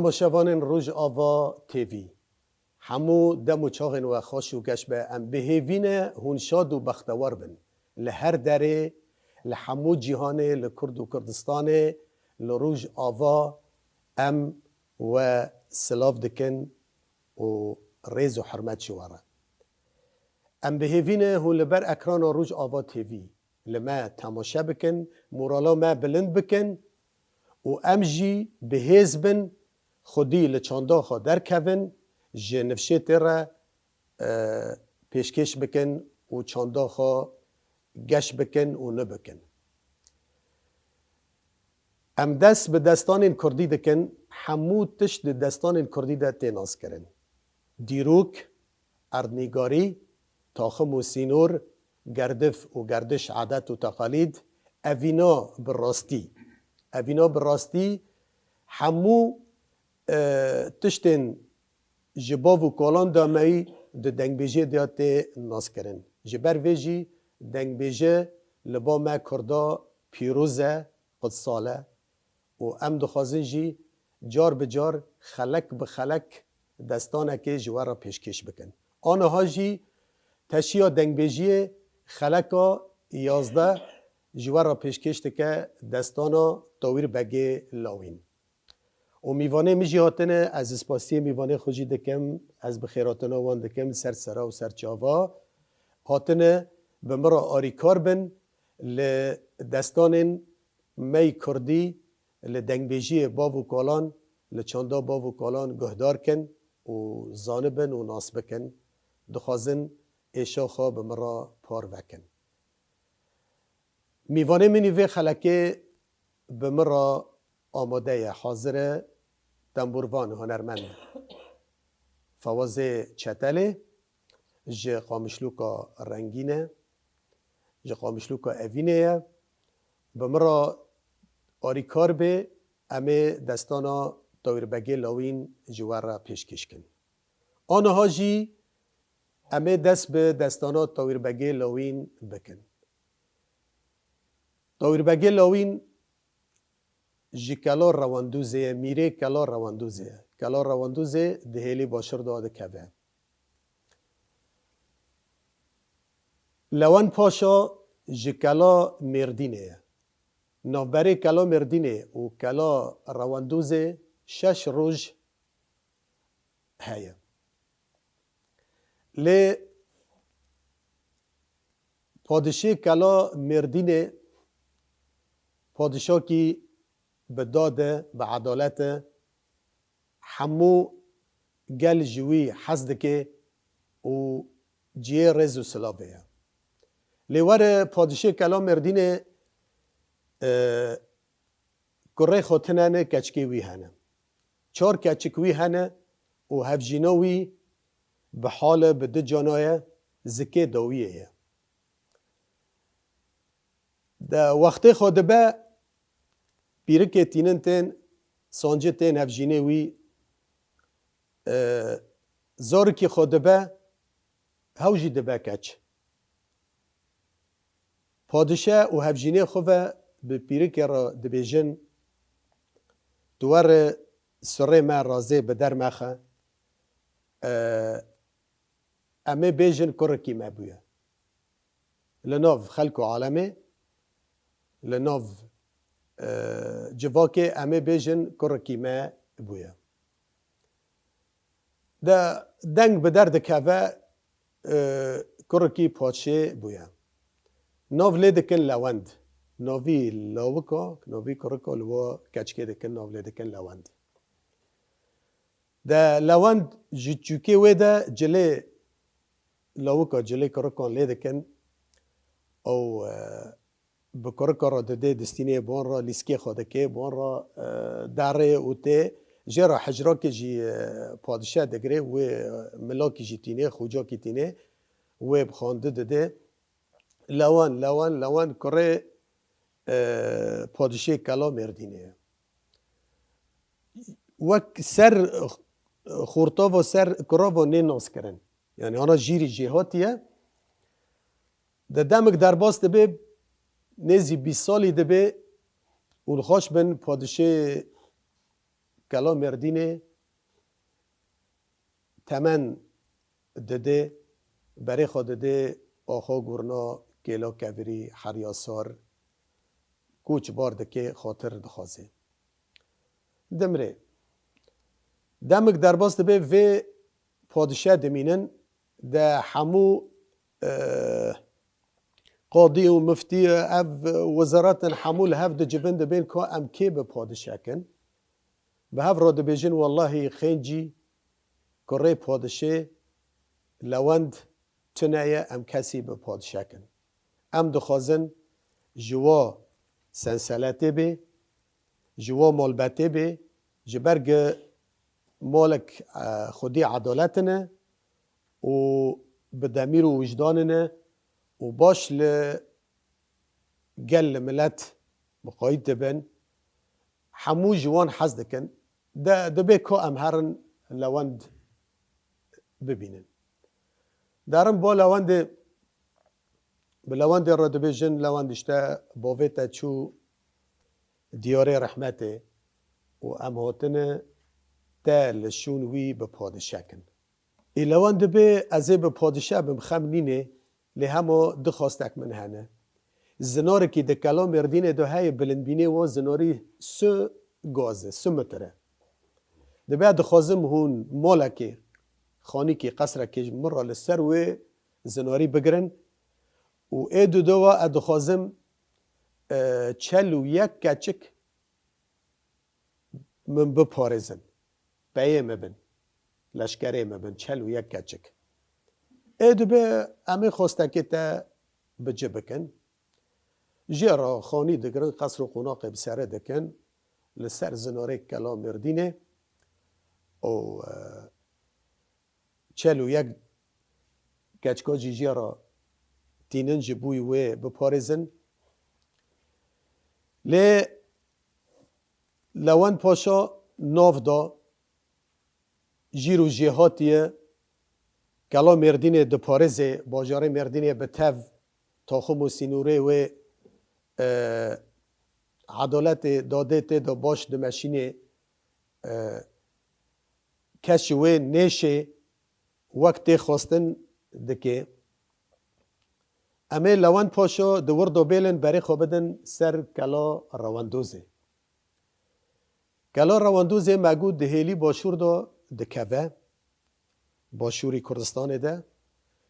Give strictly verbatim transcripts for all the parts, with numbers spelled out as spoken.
Temaşevanên Rojava T V, hemû dem û çaxên we xweş û geş be. Em bi hêvî ne hûn şad û bextewar bin. Li her derê, li hemû cîhanê, li Kurd û Kurdistanê, li Rojava em we silav dikin û rêz û hurmet ji we re. Em bi hêvî ne hûn li ber ekrana Rojava T V li me temaşe bikin, morala me bilind bikin û em jî bi hêz bin, xwedî li çanda xwe derkevin, ji nifşê tê re, e, pêşkêş bikin û çanda xwe geş bikin û nibikin. Em dest bi destanên kurdî dikin, hemû tişt di destanên kurdî de tê naskirin. Dîrok, erdnîgarî, taxim û sînor, gerdif û gerdiş, adet û teqalîd, evîna bi rastî. Evîna bi rastî hemû, e, tiştên ji bav û kalan de me yî di dengbêjiyê de tê naskirin. Ji ber vê jî dengbêje li ba me kurda pîroz e, qudsal e û em dixwazin jî car bi car, xelek bi xelek destanekê ji we re pêşkêş bikin. Aniha jî teşiya dengbêjiyê xeleka yazdeh ji we re pêşkêş dike destana Tawîr Begê Lawîn. Û mîvanê min jî hatine, ez spasiyê mîvanê xwe jî dikim, ez bi xêrhatina wan dikim, ser sera û ser çava hatine bi min re arîkar bin li destanên me yî kurdî, li dengbêjiyê bav û kalan, li çanda bav û kalan guhdar kin û zanibin û nas bikin. Dixwazin êşa xwe bi min re parve kin. Mîvanê min î vê xelekê bi min re amade ye, hazir e, tembûrvan, hunermend Fewazê Çetelê, ji Qamişlûka Rengîn e, ji Qamişlûka Evînê ye. Bi min re arîkar bê, em ê destana Tawîr Begê Lawîn ji we re pêşkêş kin. Aniha jî em ê dest bi destana Tawîr Begê Lawîn bikin. Tawîr Begê Lawîn ji Kela Rewandûzê ye, mîrê Kela Rewandûzê ye. Kela Rewandûzê di hêlê Başûr de dikeve. Lewend Paşa ji Kela Mêrdînê ye. Navberê Kela Mêrdînê û Kela Rewandûzê şeş roj heye. Lê padişê Kela Mêrdînê padişakî bi dad e, bi edalet e, hemû gel ji wî hez dike û cihê rêz û silavê ye. Lê were padişê Kela Mêrdînê, e, kurê xwe tune ne, keçikê wî hene. Çar keçik wî hene û hevjîna wî bi hal e, bi du cana ye, zikê dawiyê ye. De wextê xwe dibe, pîrikê tînin tên, sancî tên hevjînê wî, e, zarikî xwe dibe, hew jî dibe keç. Padişe û hevjînê xwe ve bi pîrikê re dibêjin, tu were surê me razê bi der mexe, e, em ê bêjin kurekî me bûye. Li nav xelk û alemê, li nav, e, civakê em ê bêjin kurekî me bûye. De deng bi der dikeve, e, kurekî padşê bûye. Nav lê dikin Lewend. Navî lawika, navî kurika li wa keçikê dikin, nav lê dikin Lewend. De Lewend ji çûkê wê de cilê lawika, cilê kurikan lê dikin. Ew, e, bi kurika re didê distînê, bon re lîskê xwe dike, bon re, e, derê û tê. Jê re hicrakê jî, e, padişe digire, wê, e, milakî jî tîne, xocakî tîne, wê bi xwandi dide. Lewan, Lewan, Lewan kurê, e, padişê Kela Mêrdînê ye. Wek ser, e, xortava ser kurava nê naskirin. Yani ana jîrî jêhatî ye. De demik derbas dibe, nêzî bîst salî dibe û li xweş bin padişê Kela Mêrdînê temen didê, berê xwe didê axa gurna, kêla kevirî, heryasar, koç bar dike, xatir dixwaze. Dimrê. Demik derbas dibe vê padişe dimînin, de hemû, e, qadî û miftî, ev wezaratin hemû li hev dicivin, dibên ka em kê bi padişe kin. Bi hev re dibêjin, wellahî xêncî kurê padişê Lewend tune ye, em kesî bi padişe kin. Em dixwazin ji wa senseletê bê, ji wa malbetê bê, ji ber gi malek, e, xwedî edaletine û bi demîr û wijdanine û baş li gel, li milet miqayît dibin. Hemû ji wan hez dikin. De, dibê ka em herin Lewend bibînin. Derin bo Lewendê, bi Lewendê re dibêjin, Lewend işte bavê te çû diyarê rehmetê û em hatine te li şûn wî bi padişe kin. Ê Lewend dibê ez ê bi padişe bim, xem nînê, lê hema du xwestek min hene. Zinarekî di Kela Mêrdînê de heye, bilindbînê wan zinarî si gaz e, si metre. Dibê ez dixwazim hûn malekê, xanîkî, qesrekê ji min re li ser wê zinarî bigirin û ê dudowa ez dixwazim, e, çel û yek keçik min biparêzin. Peyê me bin. Leşkerê me bin. Çel û yek keçik. Ê dibe em ê xwestekê te bi ci bikin. Jê re xanî digirin, qesr û qonaxê bi serê dikin. Li ser zinarê Kela Mêrdînê û, e, çel û yek keçika jî jê re tînin ji bo wê biparêzin. Lê Lewend Paşa nav da, jîr û jêhatî ye, Kela Mêrdînê diparêzê, bajarê Mêrdînê bi tev taxim û sînorê wê, e, edaletê dadê tê de baş dimeşînê, e, kes ji wê nêşê wek tê xwestin dike. Em ê Lewend Paşa di wir de bêlin, berê xwe bidin ser Kela Rewendozê. Kela Rewendozê me got di hêlî başûr de dikeve, başûrî Kurdistanê de.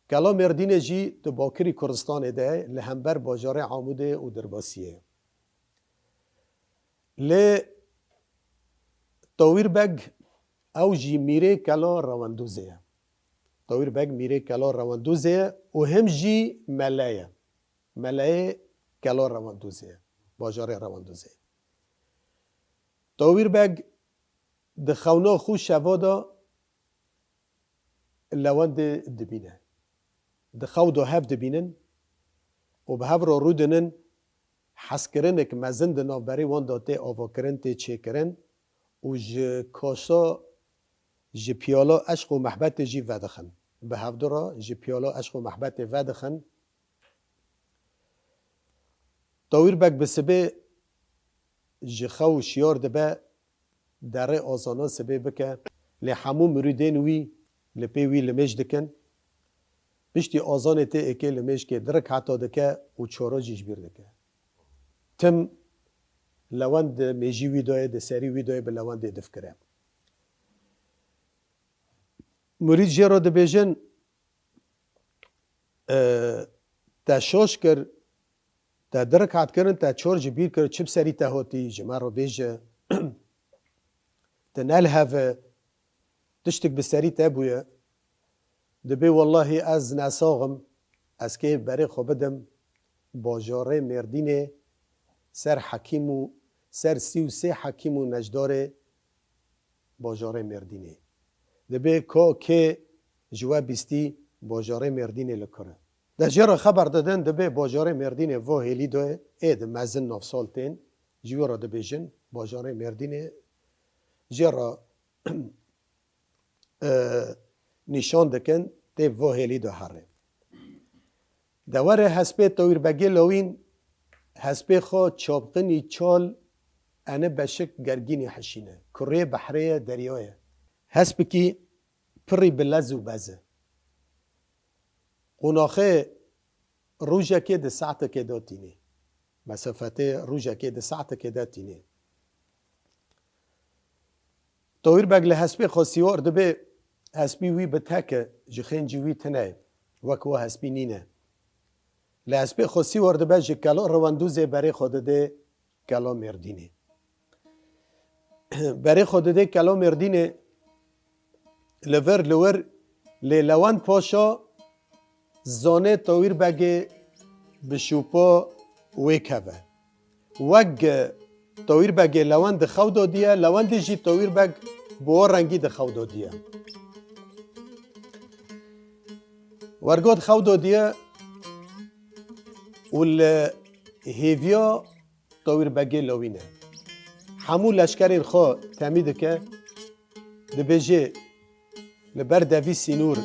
Kela Mêrdînê jî di bakirî Kurdistanê de, li hember bajarê Amûdê û Dirbasiyê. Lê Tawîr Beg, ew jî mîrê Kela Rewendûzê ye. Tawîr Beg mîrê Kela Rewendûzê ye û him jî mele ye. Meleyê Kela Rewendûzê ye. Bajarê Rewendûzê. Tawîr Beg di xewna xwe şeva de Lewendê dibîne. Di xew de hev dibînin û bi hev re rûdinin, hezkirinek mezin di navberê wan de tê avakirin, tê çêkirin û ji kaşa, ji piyala eşq û mehbetê jî vedixin. Bi hevdu re ji piyala eşq û mehbetê vedixin. Tawîr Beg bi sibê ji xew şiyar dibe, derê azana sibê bike, lê hemû mirûdên wî li pê wî limêj dikin. Piştî azanê tê êkê limêjkê di rekata dike û çora jî ji bîr dike. Tim Lewend di mêjî wî de ye, di serî wî de ye, bi Lewendê difikire. Mirîd jê re dibêjin, e, te şaş kir, te di rekat kirin, te çor ji bîr kir, çi bi serî te hatî, ji me re bêje. Tu ne li hev e, tiştik bi serî te bûye. Dibê wellahî ez nesax im, ez kê berê xwe bidim bajarê Mêrdînê ser hekîm û ser sî û sê hekîm û nejdarê bajarê Mêrdînê. Dibê ka kê ji we bîstî bajarê Mêrdînê li kur e. De jê re xeber didin, dibê bajarê Mêrdînê vo hêlî de ê di mezin navsal tên, ji wî re dibêjin, bajarê Mêrdînê jê re, e, nîşan dikin, tê vo hêlî de here. De were hespê Tawîr Begê Lawîn, hespê xwe çapqinî çal Ene beşik gergînî hişîne. Kurê behrê ye, derya ye. Hespikî pirî bi lez û bez e. Qonaxê rojekê di saetekê de tînê. Mesafetê rojekê di saetekê de tînê. Tawîrbeg li hespê xwe sîwar dibe, hespî wî bi tek e, ji xêncî wî tune ye, wek wa hespî nîne. Li hespê xwe sîwar dibe, ji kela rewendûzê berê xwe dide kela Mêrdînê. Berê xwe dide kela Mêrdînê, li vir, li wir, lê Lewend Paşa zane Tawîr Begê bi şûpa wê keve. Wek Tawîr Begê Lewend di xew de diye, Lewendê jî Tawîr Beg bi o rengî di xew de diye. Wergot xew de diye û li hêviya Tawîr Begê Lewîn e. Hemû leşkerên xwe temî dike, dibêje, li ber devî sînor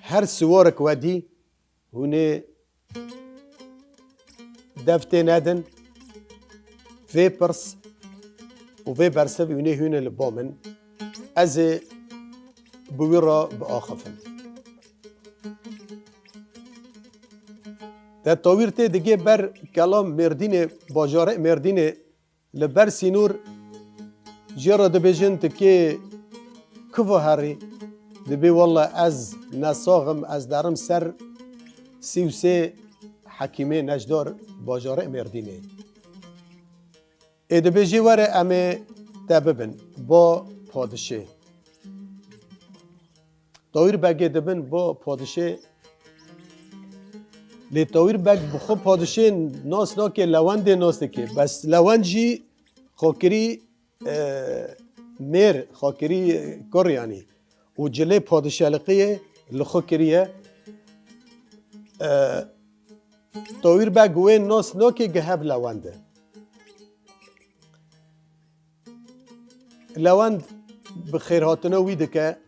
her siwarek we dî, hûn ê dev tê nedin, vê pirs û vê bersiv hûn ê hûn ê li ba min, ez ê bi wî re biaxifim. De Tawîr tê digê ber kela Mêrdînê, bajarê Mêrdînê, li ber sînor jê re dibêjin, tu kê, kuva herî? Dibê, welle ez ne sax im, ez derim ser sî û sê hekîmê nejdar bajarê Mêrdînê. Ê dibêjê, were em ê te bibin bo padişê. Tawîr Begê dibin bo padişê. Lê Tawîr Beg bi xwe padişê nas nake, Lewendê nas dike. Bes Lewend jî xwe kirî, e, mêr, xwe kirî, e, kur yanî. Û cilê padişaliqiyê li xwe kiriye. E, Tawîr Beg wê nas nake, gi hev Lewend e. Lewend bi xêrhatina wî dike,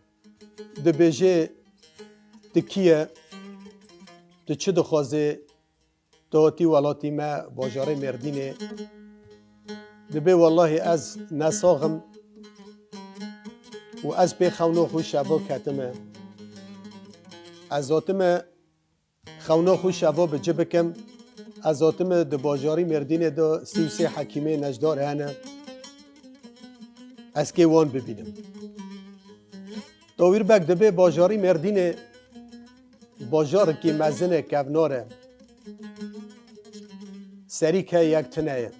dibêje, tu kî ye, tu çi dixwazê, tu hatî welatî me, bajarê Mêrdînê. Dibê, wellahî ez ne sax im û ez pê xewna xwe şeva ketime. Ez hatime xewna xwe şeva bi ci bikim. Ez hatime di bajarî Mêrdînê de sî û sê hekîmê nejdar hene. Ez kê wan bibînim. Tawîr Beg dibê bajarî Mêrdînê bajarekî mezin e, kevnar e. Serî ke yek tune ye.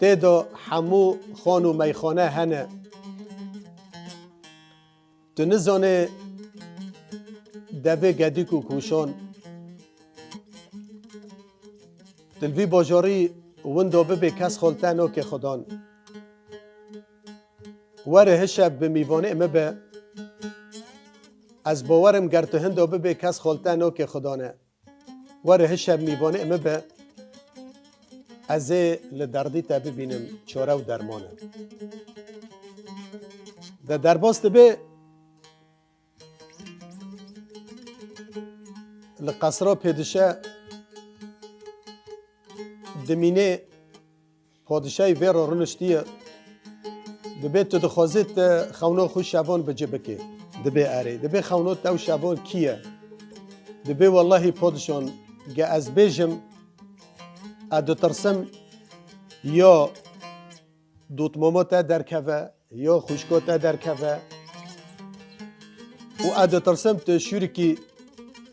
Tê de hemû xan û meyxane hene. Tu nizanê devê gedîk û koşan. Tu li vî bajarî winda bibê, kes xwe li te nake xudan. Were hişe bi mîvanê min be. Ez bawer im ger tu hinda bibê, kes xwe li te nake xudan e. Were hişe bi mîvanê min be. Ez ê li derdî te bibînim çare û derman e. De derbas dibe, li qesra pêdişe dimînê, padişayî vê re rûniştiye. Dibê tu dixwazî te xewna xwe şevan bi ci bikê. Dibê erê. Dibê xewna te û şevan kî ye? Dibê wellahî padişan, ge ez bêjim, ez ditirsim ya dotmama te derkeve, ya xwişka te derkeve. Û ez ditirsim tu şûrikî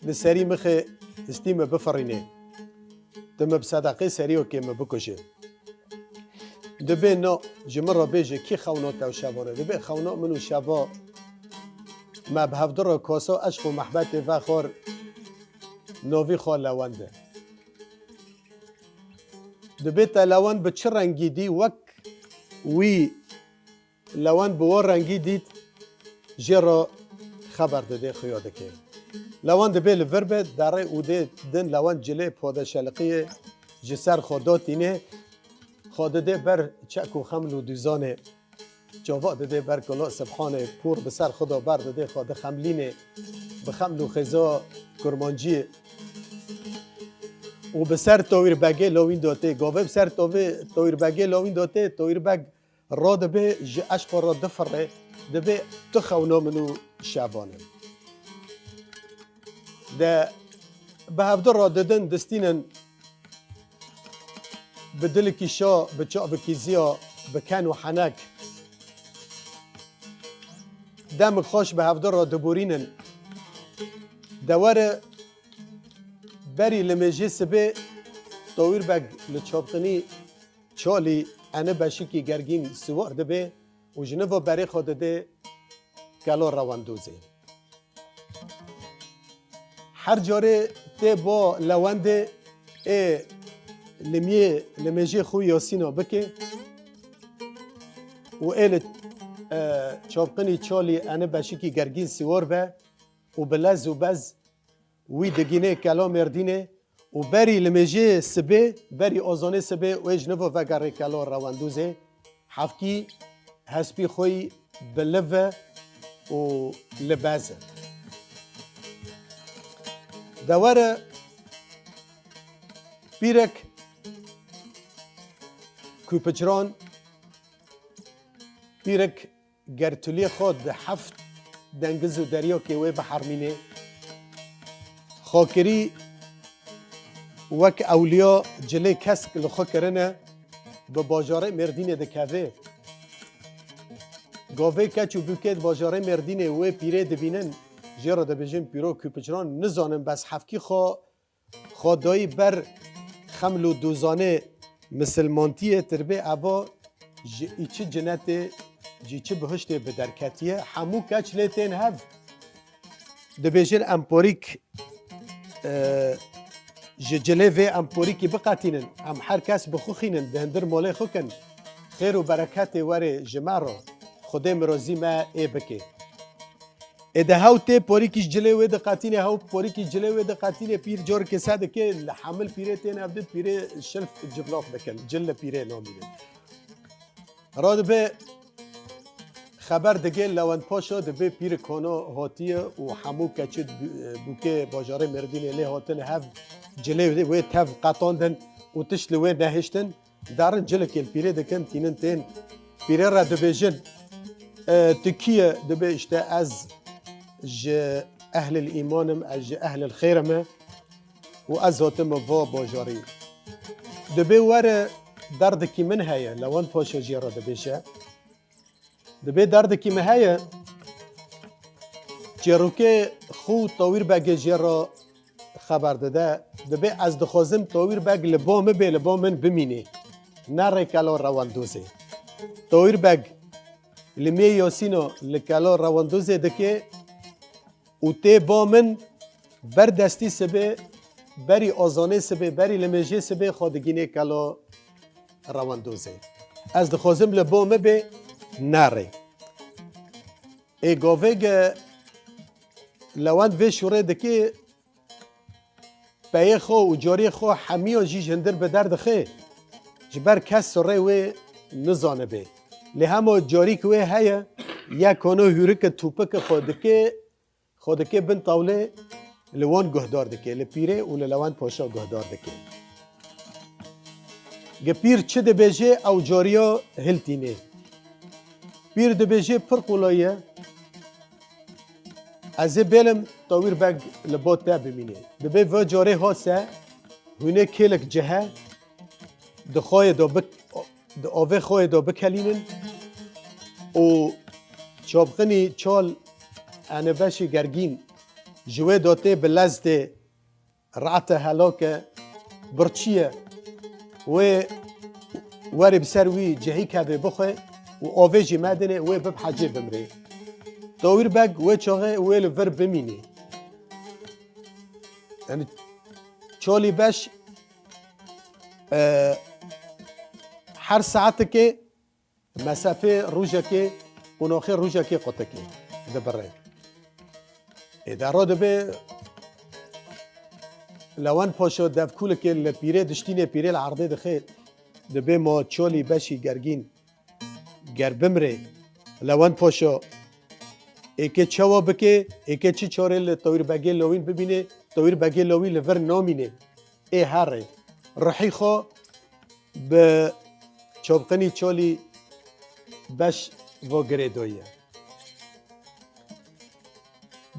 li serî mixê stî min bifirînê. Tu min bi sedeqê serî wekê min bikujê. Dibê na, ji min re bêje, kî xewna te û şevan e? Dibê xewna min û şeva me bi hevdu re kasa eşq û mehbetê vexwar, navî xwe Lewend e. Dibê te Lewend bi çi rengî dî, wek wî Lewend bi wan rengî dît, jê re xeber didê, xuya dike. Lewend dibê li vir be, derê û dê din Lewend cilê padeşaliqiyê ji ser xwe datînê, xwe didê ber çek û xeml û dûzanê. Çava didê ber kula Sibhanê, pûr bi ser xwe de ber didê, xwe dixemlînê bi xeml û xêza kurmanciyê. û bi ser Tawîr Begê lawîn de tê. Gavê bi ser Tawî-, Tawîr Begê lawîn de tê, Tawîr Beg radibe ji eşqa re difire, dibe tu xewna min û Şaban in. De bi hevdu re didin, distînin bi dilekî şa, bi çavikî ziya, bi ken û henek. Demik xweş bi hevdu re diborînin. De were berî limêjê sibê Tawîr Beg li çapqinî çalî ene beşikî gergîn siwar dibe û ji niva berê xwe dide kelo rewandozê. Her carê tê bo lewendê ê limyê limêjê xwe Yasîna bike û ê li, e, çapqinî çalî ene beşikî gergîn siwar be û bi lez û bez wî digînê kela Mêrdînê û berî limêjê sibê, berî azanê sibê wê ji niva vegerê kela rewandozê, hevkî hespî xwe yî bi liv e û li bez e. De were pîrek Kûpicran, pîrek ger tu lê xwe di heft dengiz û deryokê wê bihermînê, xakirî wek ewliya cilê kesk li xwe kirine, bi bajarê Mêrdînê dikeve. Gavê keç û bûkê di bajarê Mêrdînê wê pîrê dibînin, jê re dibêjin pîro Kûpicran, nizanin bes hevkî xwe xwe dayî ber xeml û dozanê misilmantiyê, tirbê eva ji îçi cinetê, ji çi bihiştê bi derketiye. Hemû keç lê tên hev. Dibêjin em porîk, e, ji cilê vê em porîkî biqetînin. Em her kes bixuxînin, di hindir molê xwe kin. Xêr û bereketê were ji me re. Xwedê mirozî me ê bike. Ê de hew tê porîkî ji cilê wê diqetîne, hew porîkî ji cilê wê diqetîne, pîr cor kise dike, li hemil pîrê tên hev di, pîrê şilf civlax dikin, cil li pîrê namînin. Radibe xeber digê Lewend Paşa, dibê pîrê Kano hatiye û hemû keçi bûkê bajarê Mêrdînê lê hatine hev cilê wê tev qetandin û tişt li wê nehiştin. Derin cilekê li pîrê dikin, tînin tên. Pîrê re dibêjin, e, tu kî ye? Dibê, işte ez ji ehlil îman im, ez ji ehlil xêr im û ez hatime va bajarî. Dibê were derdekî min heye, Lewend Paşa jê re dibêje. Dibê derdekî me heye, çêrokê xwe û Tawîr Begê jê re xeber dide. Dibê ez dixwazim Tawîr Beg li ba min bê, li ba min bimînê. Nerê kelo rewandozê. Tawîr Beg li mê Yasîna li kelo rewandozê dike û tê ba min ber destî sibê, berî azanê sibê, berî limêjê sibê xwe digînê kelo rewandozê. Ez dixwazim li bo min bê, nerê. Ê gavê ge Lewend vê şûrê dikê, peyê xwe û cariyê xwe hemiya jî ji hindir bi der dixe. Ji ber kes rê wê nizanibê. Lê hema carîk wê heye, yek hano hûrike tûpike xwe dike, xwe dike bin tawlê, li wan guhdar dike, li pîrê û li Lewend Paşa guhdar dike. Gi pîr çi dibêje, ew cariya hiltînê. Pîr dibêje pir qulay ye, ez ê bêlim Tawîr Beg li ba te bimîne. Dibê vê carê hase, hûnê kêlek cihe, di xwayê de bik-, di avê xwayê de bikelînin û çapqinî çal ene beşî gergîn ji wê de tê bi lez tê, re'ete helake, birçî ye. Wê werê bi ser wî cihî kevê bixwe û avê jî medinê wê bibhecê bimrê. Tawîr Beg wê çaxê wê li vir bimînê. Yani çalî beş, e, her saetekê mesafê rojekê, qonaxê rojekê qutikê dibire. Ê de re dibe Lewend Paşa devkûlikê li pîrê diştînê, pîrê li erdê dixe, dibe ma çalî beşî gergîn ger bimrê, Lewend Paşa êkê çawa bike, êkê çi çarê li Tawîr Begê Lewîn bibîne, Tawîr Begê Lewîn li vir namîne. ê herê rihî xwe bi Çopqinî Çolî beş vo girê doye.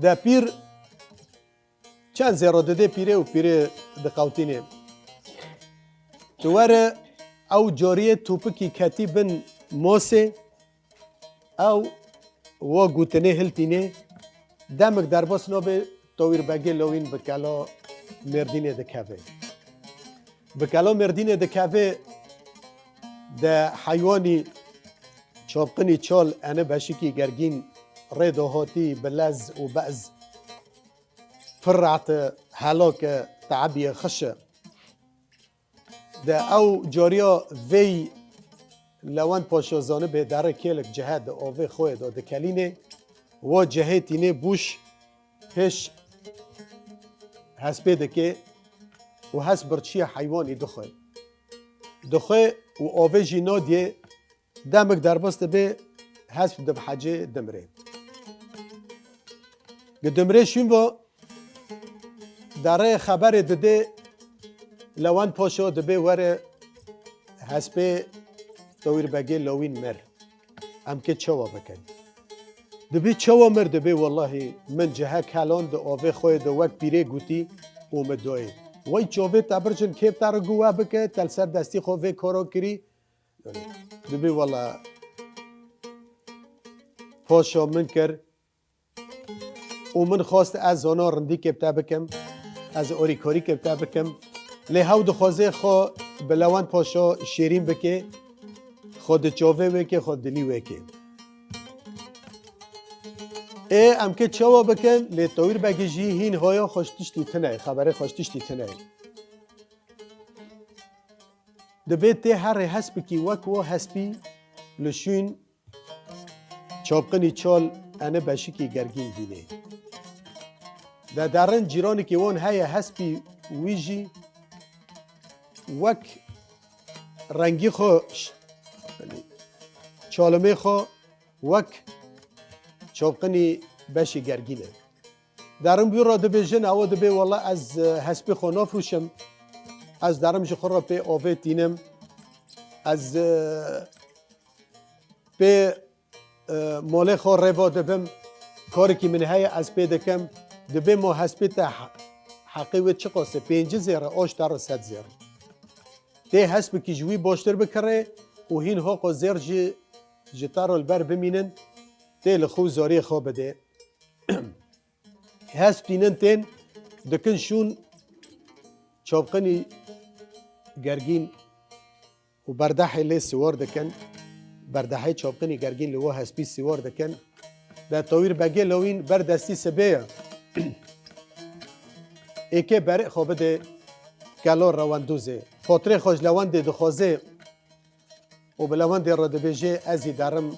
De pîr çend zêro didê pîrê û pîrê diqewtînê. Tu were ew coriyê topikî ketî bin mosê, ew wo gotinê hiltînê, demik derbas nabe Tawîr Begê Lawîn bi kela Mêrdînê dikeve. Bi kela Mêrdînê dikeve de heywanî Çopqinî Çol ene beşikî gergîn rê do hotî bi lez û bez pir rehet e, helak e, tebiye xiş e. De ew cariya vêy Lewend Paşa zanibê derê kêlik cihe di avê xwe de dikelînê, wo cihê tînê bûş pêş hespê dike û hesp birçiye heywanî dixwe. Dixwe û avê jî nadiyê. Demik derbas dibe, hesp dibihecê dimrê. Gi dimrê şûn va, derê xeberê dide, Lewend Paşa dibe were hespê Tawîr Begê Lawîn mir. Em kê çawa bikin? Dibe çawa mir? Dibe wellahî min cihek helan di avê xwe de wek pîrê gotî û min doyê. Wey çavê te bircin kêf te re guwe bike, te li ser destî xwe vê karo kirî. Dibê wela paşa min kir û min xwest ez zana rindîkê bi te bikim, ez orîkorîkê bi te bikim. Lê hew dixwaze xwe bi Lewend Paşa şêrîn bike, xwe di çavê wê ke, xwe dilî wê ke. Ê, em ke çawa bikin, lê Tawîr Begî jî hîn hoya xweş tiştî tune, xeberê xweş tiştî tune. Dibê tê herê hespikî wek wo hespî li şûn çapqinî çal ene beşikî gergîn dînê. De derin cîranikî wan heye hespî wî jî wek rengî xwe ş-, çalimê xwe wek çapqinî beşî gergîn e. Derin bû re dibêjin, ew dibê, wela ez, e, hespê xwe nafrûşim. Ez derim ji xwe re pê avê tînim. Ez, e, pê, e, malê xwe rêva dibim. Karekî min heye ez pê dikim. Dibê ma hespê te he-, heqê wê çiqas e? Pêncî zêr e, aş te re sed zêr. Tê hespikî ji wî baştir bikirê û hîn haqo zêr jî ji te re li ber bimînin, tê li xwe zariyê xwe bidê. Hesp tînin tên, dikin şûn çapqinî gergîn û berdehê lê siwar dikin. Berdehê çapqinî gergîn li wo hespî siwar dikin. De Tawîr Begê Lewîn ber destî sibê ye. Êkê berê xwe bidê kelo rewendûzê. Xotirê xwe ji lewendê dixwaze û bi lewendê re dibêje, ez jî derim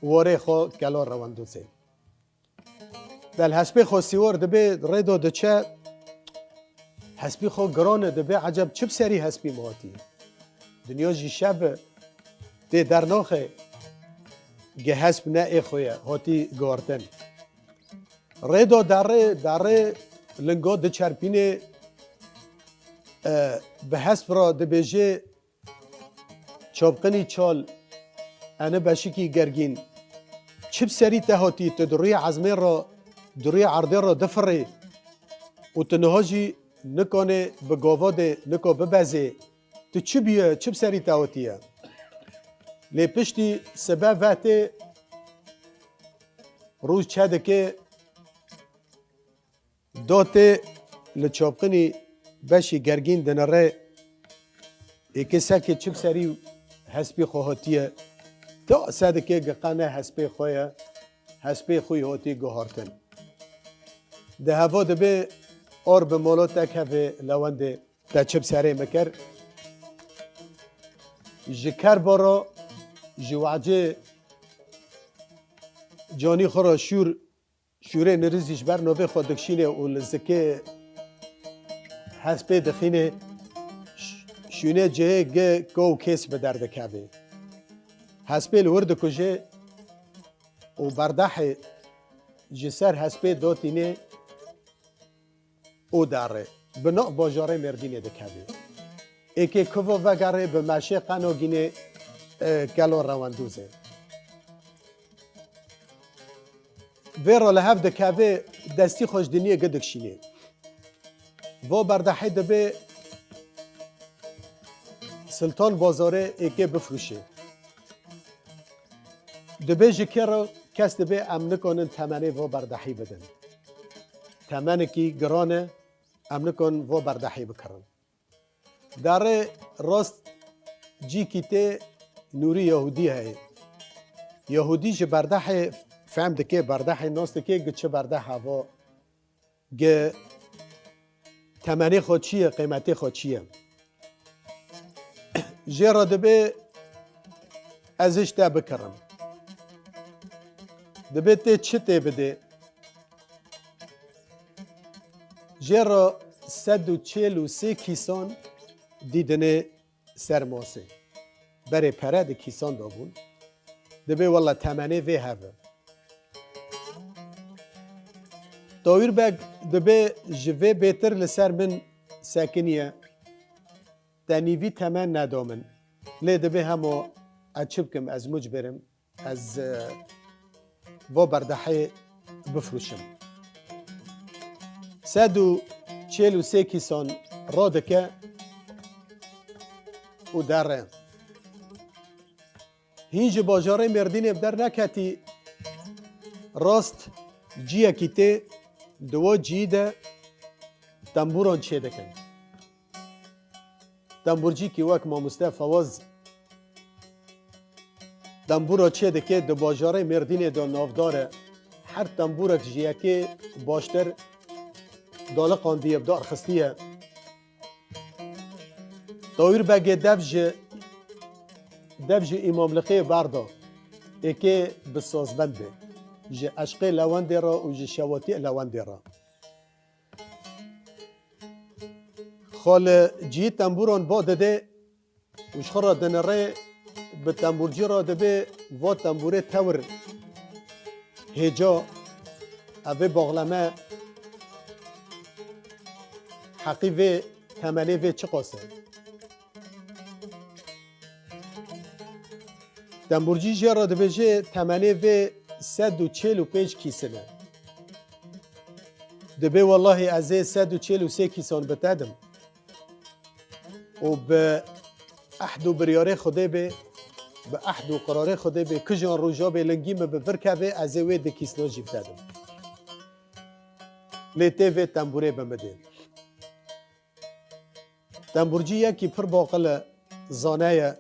warê xwe kelo rewendûzê. Del hespê xwe sîwar dibe, rê do diçe, hespî xwe giran e, dibe, eceb çi bi serî hespî min hatî? Dinya jî şev e, tê dernaxe, ge hesp ne ê xwe ye, hatî guhartin. Rê do derê, derê linga diçerpînê, e, bi hesp re dibêje, Çapqinî çal, ene beşikî gergîn. Çi bi serî te hatî, tu di rûyê ezmê re, di rûyê erdê re difirê û tu niha jî nikanê bi gava de nika bibezê. Tu çi bûye, çi bi serî te hatiye? Lê piştî sibe vetê rû çe dike, Dotê li çapqinî beşî gergîn dinire, êkê sekê çi bi serî hespî xwe hatiye, ta sedikê giqene hespê xwe ye, hespê xwe yî hatî guhartin. Di heva dibê ar bi molo te kevê lewendê te çi bi serê min kir. Ji kerba re, ji wecê canî xwe re şûr Şûrê nirizî ji ber novê xwe dikşînê û li zikê hespê dixînê, ş-, şûnê cihê gi ko û kês bi derdikevê. Hespê li wir dikujê û berdehê ji ser hespê dotînê û derê. bi nav bajarê Mêrdînê dikeve. Êkê kuvo vegerê bi meşê qenogînê, e, kelo rewendûzê. Vê re li hev dikeve, destî xwe ji diniyê gi dikşînê. Vo berdehê dibê Siltan Bazarê êkê bifrûşê. Dibê ji kê re kes dibê em nikanin temenê vo berdehî bidin. Temenekî giran e, em nikanin vo berdehî bikirin. Derê rast cîkî tê nûrî Yahûdî heye. Yahûdî ji berdehê fehm dike, berdehê nas dike, gi çi berdeh havo, gi temenê xwe çi ye, qîmetê xwe çi ye. Jê re dibê ez ji te bikirim. Dibê tê çi tê bidê? Jê re sed û çêl û sê kîsan dîdinê ser masê. Berê pere di kîsan de bûn. Dibê wela temenê vê hev e. Tawîr Beg dibê ji vê bêtir li ser min sekiniye. Te nîvî temen neda min. Lê dibê hema ez çi bikim, ez muc birim. Ez, e, va berdehê bifrûşim. Sed û çêl û sê kîsan radike û derre. Hîn ji bajarê Mêrdînê bi derneketî, rast ciyekî tê, di wa ciyî de tembûran çêdikin. Tembûrcîkî wek mamoste Fawaz tembûra çêdike, di bajarê Mêrdînê de navdar e. Her tembûrek ji yekê baştir daliqandiye, bi dar xistiye. Tawîr Begê dev ji, dev ji Îmamliqê berda, êkê bi sazbend be. Ji eşqê lewendê re û ji şewatiyê lewendê re. Xwe li cihî tembûran ba dide û ji xwe re dinire, bi tembûrcî re dibê va tembûrê tewir hêca, ev ê baxleme heqî vê temenê vê çiqas e. Tembûrcî jê re dibêje temenê vê sed û çêl û pênc kîsin e. Dibê wellahî ez ê sed û çêl û sê kîsan bi te dim. Û bi ehd û biryarê Xwedê bê, bi ehd û qirarê Xwedê bê, kijan roja bê lingî min bi vir keve, ez ê wê di kîsna jî bi te dim. Lê tê vê tembûrê bi min dê. Tembûrcî yekî pir baqil e, zane ye.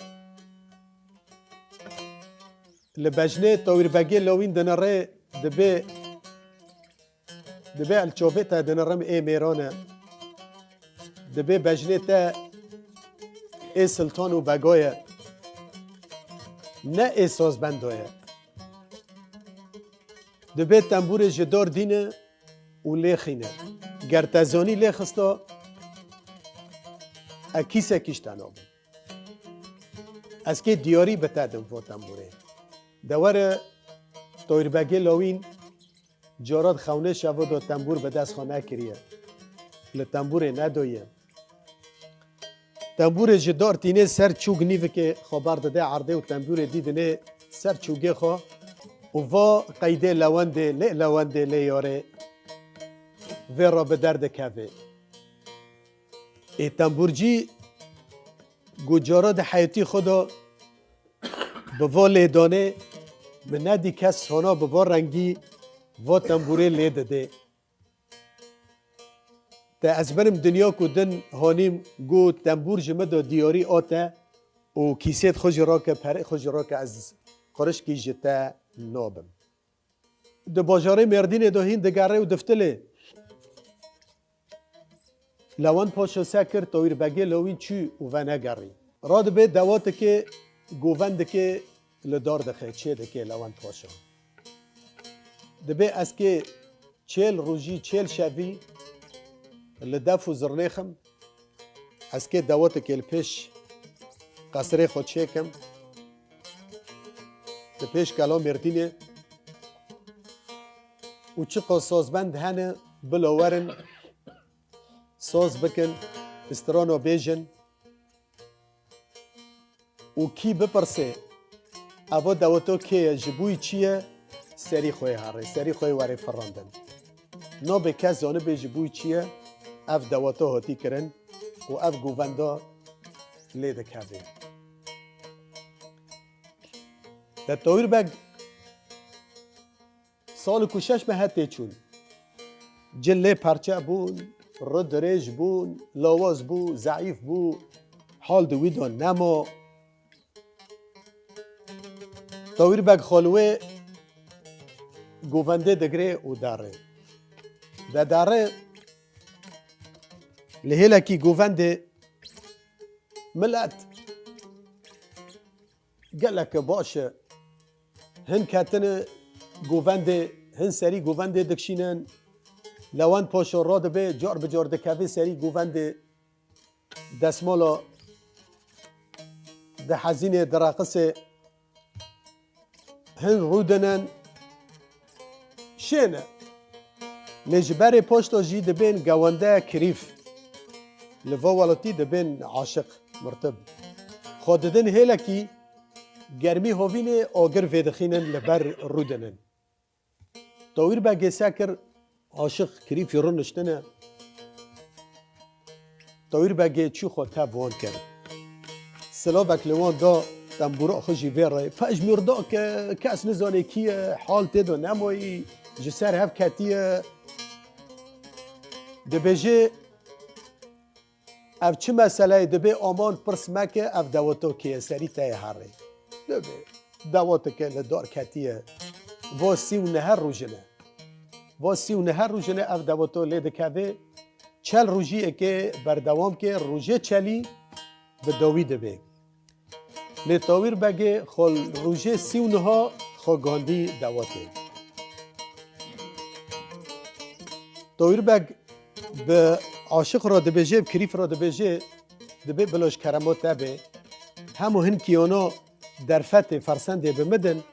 Li bejnê Tawîr Begê Lawîn dinire, dibê, dibê el çavê te dinirim ê mêran e. Dibê bejnê te ê siltan û bega ye. Ne ê sazbenda ye. Dibê tembûrê ji dar dîne û lê xîne. Ger te zanî lê xista, ez kîsekî ji te nabim. Ez kê diyarî bi te dim vo tembûrê. De were Tawîr Begê Lawîn cara di xewnê şevo de tembûr bi dest xwe nekiriye. Li tembûrê nedaye. Tembûrê ji dar tînê ser çûk nîvikê xwe berdide erdê û tembûrê dî dinê ser çûgê xwe û va qeydê lewendê, lê lewendê, lê yarê vê re bi derdikeve. Ê tembûrcî got cara di heyetî xwe de bi va lêdanê min nedî kes hona bi va rengî va tembûrê lê didê. Te ez berim dinya ku din hanîm got tembûr ji min de diyarî ate û kîsêt xwe jî rake, perê xwe jî rake, ez qurişkî ji te nabim. Di bajarê Mêrdînê de hîn digerê û diftilê. Lewend Paşa se kir, Tawîr Begê Lawîn çû û venegerî. Radibe dewatikê govendikê li dar dixe, çê dike Lewend Paşa. Dibê ez kê çêl rojî, çêl şevî li def û zirnê xim, ez kê dewatikê li pêş qesrê xwe çêkim, li pêş kela Mêrdînê û çiqas sazbend hene bila werin, Soz bikin, strano bêjin û kî bipirsê, evo deweto kê ye, ji bo wî çi ye, serî xwe yê herê, serî xwe yê werê firandin. Nabê kes zanibê ji bo wî çi ye, ev deweto hatî kirin û ev govenda lê dikevê. De Tawîr Beg sal û ku şeş mehe tê çûn. Cil lê perçe bûn, ri dirêj bûn, lawaz bû, zeîf bû, hal di wî de nema. Tawîr Beg xwe li wê govendê digirê û derê. De derê li hêlekî govendê milet geleke baş e. Hin ketine govendê, hin serî govendê dikşînin. Lewend Paşa radibe, car bi car dikeve serî govendê, desmala dihezîne, direqise. Hin rûdinin, şêne. Lê ji berê poşta jî dibên gewende kirîf. Li va welatî dibên aşiq, mirtib. Xwe didin hêlekî germî hovînê, agir vêdixînin, li ber rûdinin. Tawîr Begê se kir, aşiq kirîfî rûniştine. Tawîr Begê çû xwe tev wan kir. Silavek li wan da, tembûra xwe jî vê re. Pejmîr da ke kes nizane kî ye, hal tê de nemayî, ji ser hev ketiye. Dibêje, ev çi mesele ye? Dibê aman pirs meke, ev deweto kê ye, serî te ye herê. Dibê deweteke li dar ketiye. Va sî û neh rojine. Va sî û neh rojine ev deweto lê dikeve. Çel rojî eke berdewam ke, rojê çelî bi dawî dibe. Lê Tawîr Begê xwe li rojê sî û neha xwe gandî dewetê. Tawîr Beg bi aşiq re dibêje, bi kirîf re dibêje, dibê bila ji kerema te be. Hemû hin kiyana derfetê, fersendê bi min din,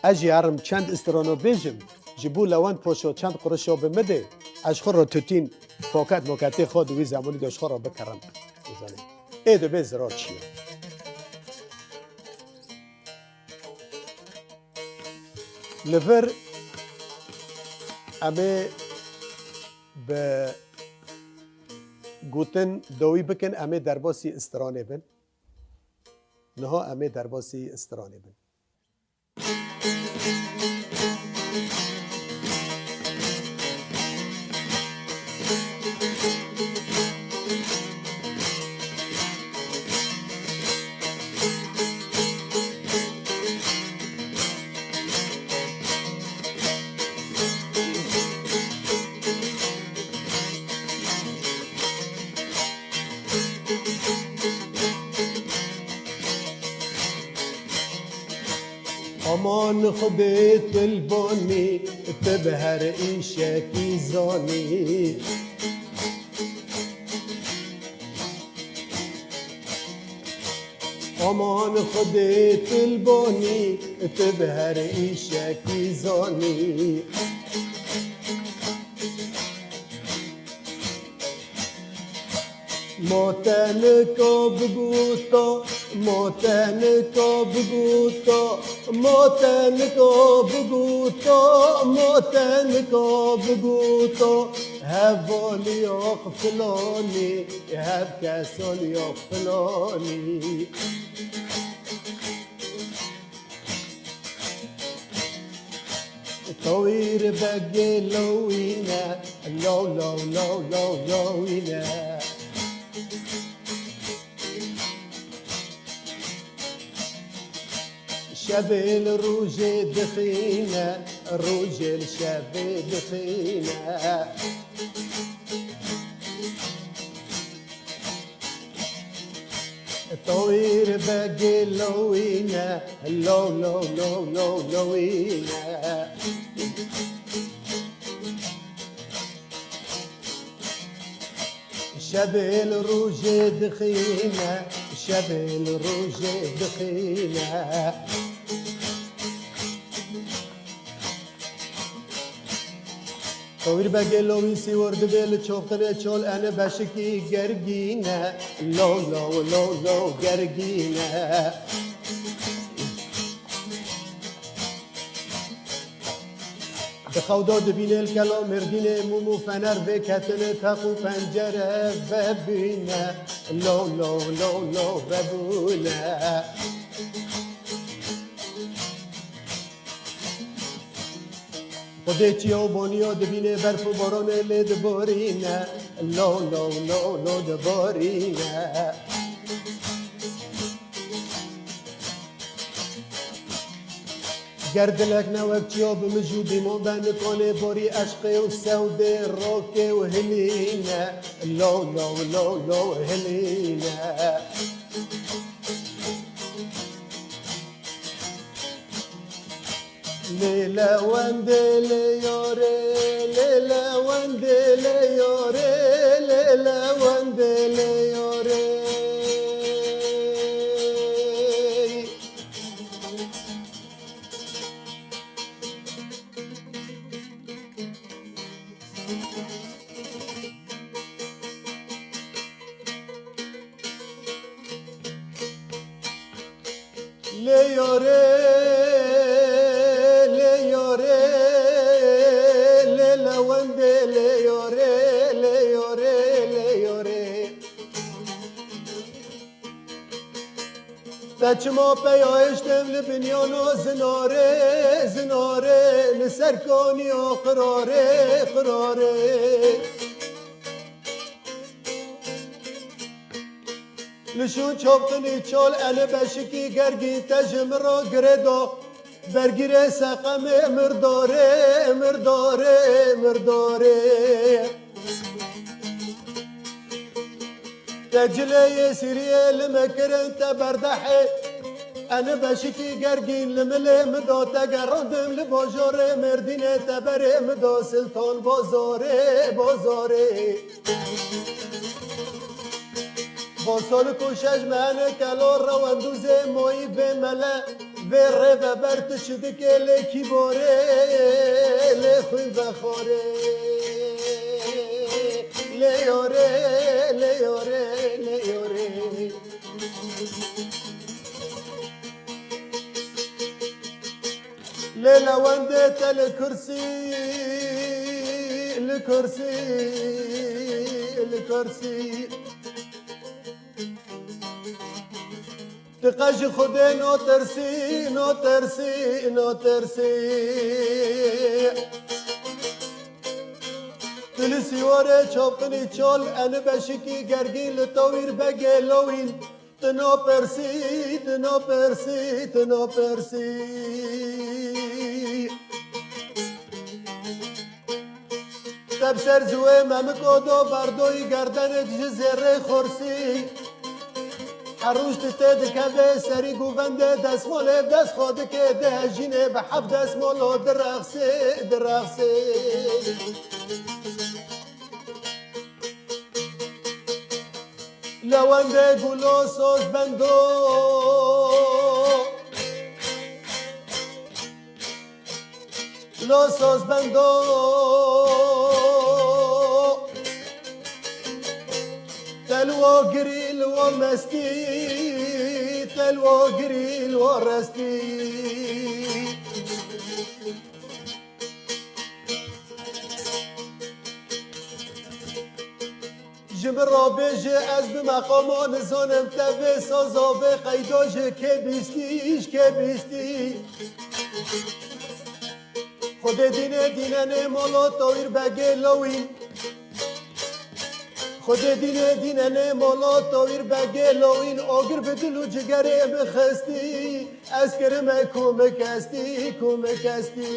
ez jî herim çend strano bêjim, ji bo Lewend Paşa çend qurişa bi min de, ez ji xwe re tutîn, paket moketê xwe di wî zemanî de ji xwe re bikirim. Bizanî. Ê dibê zirar çi ye? Li vir em ê bi gotin dawî bikin, em ê derbasî stranê bin. Niha em ê derbasî stranê bin. Aman Xwedê tu li ba nî, tu bi her îşekî zanî. Aman Xwedê tu li ba nî, tu bi her îşekî zanî. Ma te nika biguta, ma te nika biguta, ma te nika biguta, ma te nika biguta, hevalî ya filanî, hev kesalî ya filanî. Tawîr Begê lawîne, law, law, law, law, lawîne. Şevê li rojê dixîne, rojê li şevê dixîne. Tawîr Begê lawîne, law, law, law, law, lawîne. Şevê li rojê dixîne, şevê li rojê dixîne. Tawîr begê lowî sîwir dibê li çoptinê çol eni beşikî gergîne. Lo, lo, lo, lo, gergîne. Di xewdo dibînê li kelo Mêrdînê mûm û fener vê ketine teq û pencere vebîne. Lo, lo, lo, lo, vebûne. Xwedê çiyo boniyo dibînê berf û boronê lê diborîne. Lo, lo, lo, lo, diborîne. Ger dilek ne wek çiyo bi mij û dîmon be nikonê borî eşqê û sewdê rokê û hilîne. Lo, lo, lo, lo, hilîne. Lê lewendê lê yorê, lê lewendê lê yorê, lê lewendê lê yorê. Lê yorê, lê yorê, lê lewendê lê yorê, lê yorê, lê yorê. Te çima peya hiştim li binyano zinarê, zinarê, li ser kaniya qirarê, qirarê. Li şûn çoptinî çol eni beşikî gergî te ji min re girê do. Bergirê seqemê mirdarê, mirdarê, mirdarê. Te cilê yê sîriyê li me kirin te berdehê. Eni beşikî gergîn li milê min do te gerondim li bojorê Mêrdînê te berê min do Siltan bozorê, bozorê. Bo solik û şeş mehene kelo rewendûzê moyî vê mele, vê rê veber tu çi dikê lê kî borê, lê xwîn vexorê. Lê yorê, lê yorê, lê yorê. Lê lewendê te li kursî, li kursî, li kursî. Tu qe ji Xwedê notirsî, notirsî, notirsî. Tu li sîwarê çopinî çol eni beşikî gergîn li tewîr begê lewîn. Tu napirsî, tu napirsî, tu napirsî. Te bi ser ziwê memiko do berdoyî gerdenik ji zêrê xorsî. Her roj tu tê dikeve serî govendê desmolê dest xwe dike dihejînê bi heft desmolo direxsê, direxsê. Lewendê gulo soz bendo. Lo soz bendo. Te li wo girî li wo mestî. Te li wo girî li wo restî. Ji min re bêje ez bi meqamo nizanim te vê soza vê qeydo ji kê bîstî, ji kê bîstî. Xwedê dînê dînenê molo tawîr begê lewîn. Xwedê dînê dînenê molo tawîr begê lewîn. Ogir bi dil û cigerê min xistî. Ez kirime ku min kestî, ku min kestî.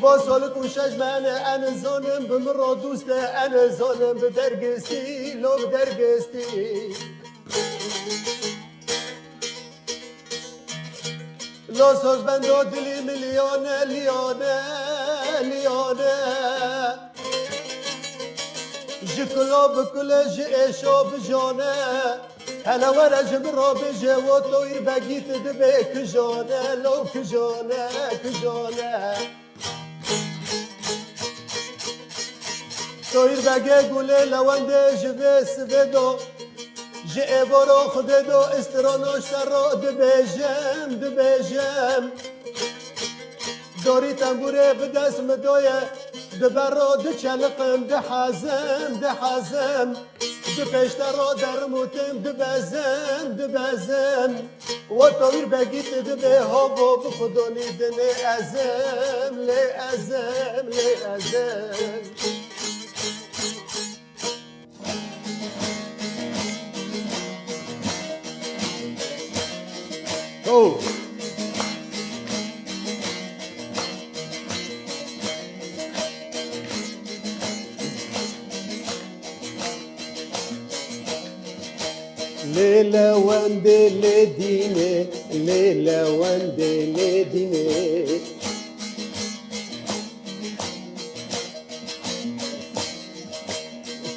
Bo solik û şeş mene en zonim bi min ro dûste, en zonim bi dergistî, lo bi dergistî. Lo soz bendo dilî min liyane, liyane. Ji kulo bi kule, ji êşo bi jone. Hele were ji min re bêje, wo tawîr begî tu dibê kijane, lo kijane, kijane. Toyîr Begê gulê lewendê ji vê sivê do. Ji êvoro Xwedê do, istirano şero dibêjim, dibêjim. Dorî tembûrê bi dest mi doye, di bero diçeliqim, dihezim, dihezim. Di pêştero derim û tim, dibezim, dibezim. We Toyîr Begî tu dibê hovo, bi Xwedonî dinê ezim, lê ezim, lê ezim. Oh! Lê lewendê lê dînê, lê lewendê lê dînê.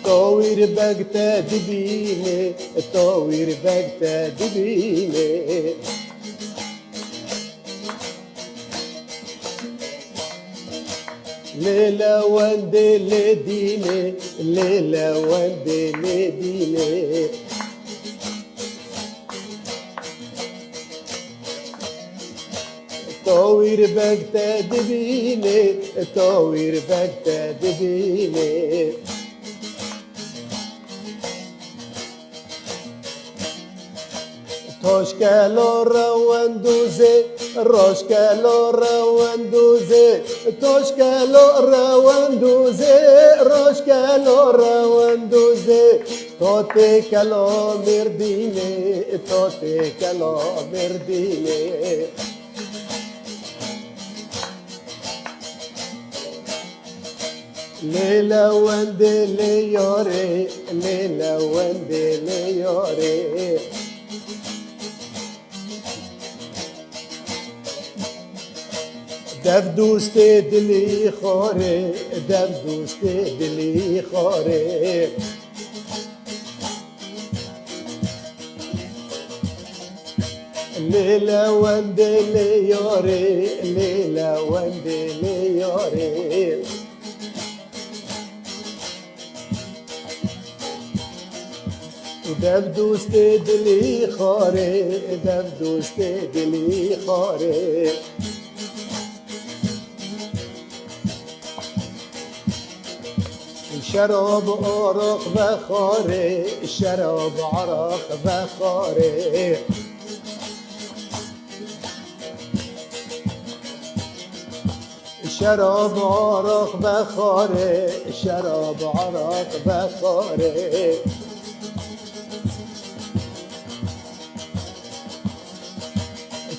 Tawîr Beg te dibîne, Tawîr Beg te dibîne. Lê lewendê lê dîne, lê lewendê lê dîne. Tawîr Beg te dibîne, Tawîr Beg te dibîne. Toşkelo rewendûzê, roşkelo rewendûzê, toşkelo rewendûzê, roşkelo rewendûzê. To tê kelo Mêrdînê, to tê kelo Mêrdînê. Lê lewendê lê yarê, lê lewendê lê yarê. Dev dostê dilî xwarê, dev dostê dilî xwarê. Lê lewendê lê yarê, lê lewendê lê yarê. Dev dostê dilî xwarê, dev dostê dilî xwarê. Şerab araq vexwarê, şerab araq vexwarê. Şerab araq vexwarê, şerab araq vexwarê.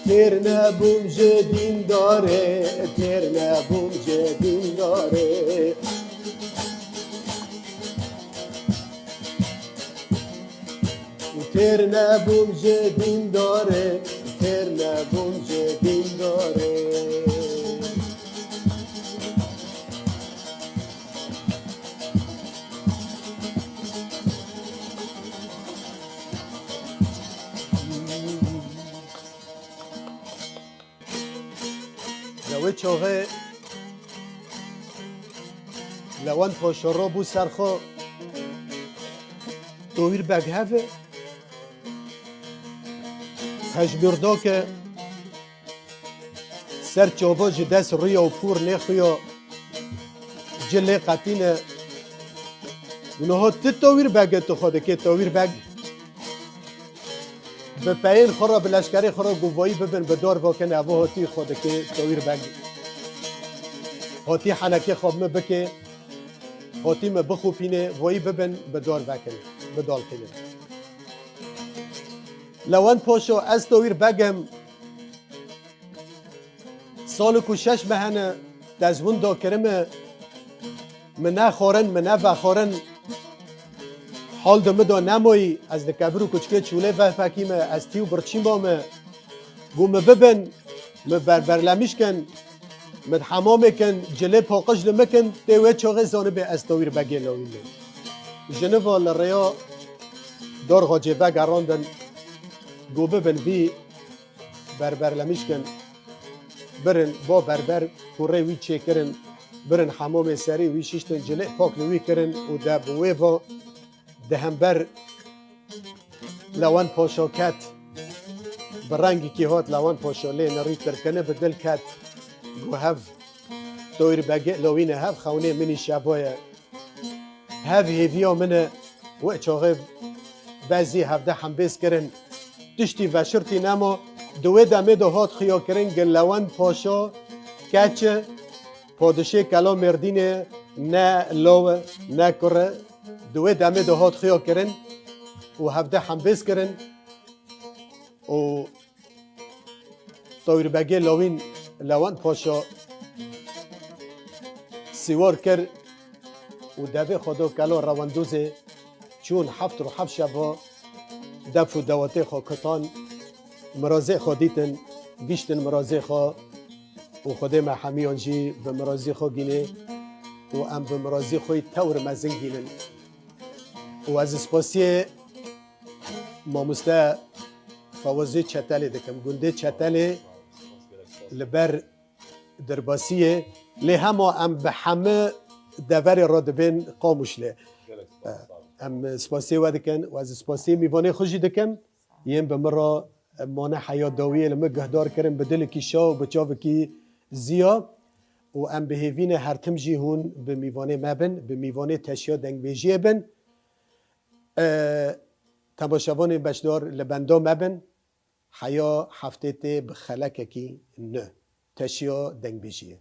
Têr nebûm ji dîndarê, têr nebûm ji dîndarê. Têr nebûm ji dîndarê, têr nebûm ji dîndarê. Di wê çaxê Lewend Paşa rabû ser xwe, Tawîr Beg hev e, hejmîrdake ser çava ji dest rûya û pûr nêxuya, cilê qetîne. Niha tu Tawîr Beg e, tu xwe dikê Tawîr Beg. Bi peyên xwe re, bi leşkerê xwe re got, "Vayî bibin, bi dar vekin, ev hatî xwe dikê Tawîr Beg. Hatî henekê xwe bi min bikê, hatî min bixopînê, vayî bibin, bi dar vekin, bidalkînin." Lewend Paşa, ez Tawîr Beg im. Salik û şeş meh hene, ez winda kirime, min nexwarin, min nevexwarin, hal di min de nemayî, ez li kevir û kuçikê çûlê vepekîme, ez tî û birçî mame. Got, "Min bibin, min berberlemîş kin, min hemamê kin, cilê paqij li min kin, tê wê çaxê zanibê ez Tawîr Begê lawî me." Jiniva li rêya Dorxocê vegerandin, got, "Bibin vî berberlemîş kin, birin bo berber ku rê wî çêkirin, birin hemamê serî wî şiştin cilê pak li wî kirin û de bi wê va di hember Lewend Paşa ket. Bi rengekî hat Lewend Paşa lê nerî tirkine bi dil ket. Got hev Toyr Begê lawîne hev xewnê min î şevoye. Hev hêviya min e, wê çaxê bezî hevde hembêz kirin. Tiştî veşirtî nema, di wê demê de hat xiya kirin gi Lewend Paşa keç e, padişê kela Mêrdînê ne law e, ne kur e. Di wê demê de hat xiya kirin û hevde hembêz kirin û Tawîrbegê lawîn Lewend Paşa sîwar kir û devê xwe da kela rewendûzê, çûn heft roj heft şeva def û dewatê xwe kutan, mirazê xwe dîtin, giştin mirazê xwe û Xwedê me hemiyan jî bi mirazê xwe gînê û em bi mirazê xwe yî tewr mezin gînin. Û ez spasiyê mamoste Fawazê Çetelê dikim. Gundê Çetelê li ber Dirbasiyê, lê hema em bi hemî deverê re dibên Qamûşlê. Em spasiyê we dikin û ez spasiyê mîvanê xwe jî dikim. Yên bi min re mane heya dawiyê li min guhdar kirin bi dilekî şa û bi çavekî ziya û em bi hêvî ne her tim jî hûn bi mîvanê me bin, bi mîvanê teşiya dengbêjiyê bin. E, temaşevanên beşdar li benda me bin. Heya heftê tê bi xelekekî nû. Teşiya dengbêjiyê.